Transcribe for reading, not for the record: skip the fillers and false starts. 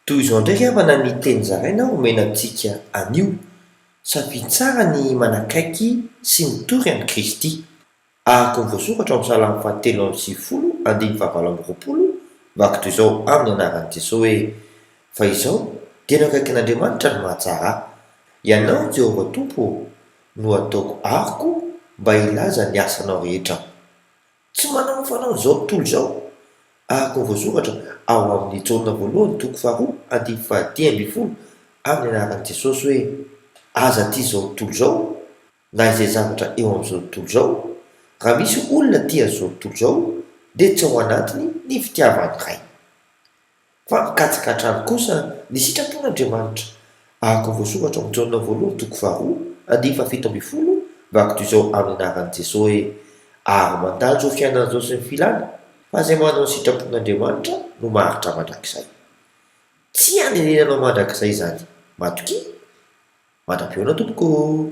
Toy izao indray havana ny teny zaraina omena antsika anio, Safidy tsara ny manakaiky sy mitory an'i Kristy. Araka ny voasoratra ao amin'ny Salamo fahatelo amby sivifolo andininy fahavalo amby roapolo, vaky toy izao amin'ny anaran'i Jesoa hoe, Fa izao dia ny akaikin'Andriamanitra no mahatsara ahy. Ianao, Jehovah Tompo ô, no ataoko aroko mba hilaza ny asanao rehetra aho. Tsy manao ny fanaon'izao tontolo izao, araka ny voasoratra ao amin'ny Jaona voalohany toko faharoa andininy fahadimy ambin'ny folo amin'ny anaran'i Jesosy hoe, Aza tia izao tontolo izao, na izay zavatra eo amin'izao tontolo izao, raha misy olona tia an'izao tontolo izao, dia tsy ao anatiny ny fitiavan'ny Ray. Fa mikatsaka hatrany kosa ny sitrapon'Andriamanitra, araka ny voasoratra ao amin'ny Jaona voalohany toko faharoa andininy fahafito ambin'ny folo, vaky toy izao amin'ny anaran'i Jesoa hoe, Ary mandalo izao fiainana izao sy ny filany, fa izay manao ny sitrapon'Andriamanitra no maharitra mandrakizay. Tsy hanenenanao mandrakizay izany. Matokia. Mandra-pihaona tompoko ô!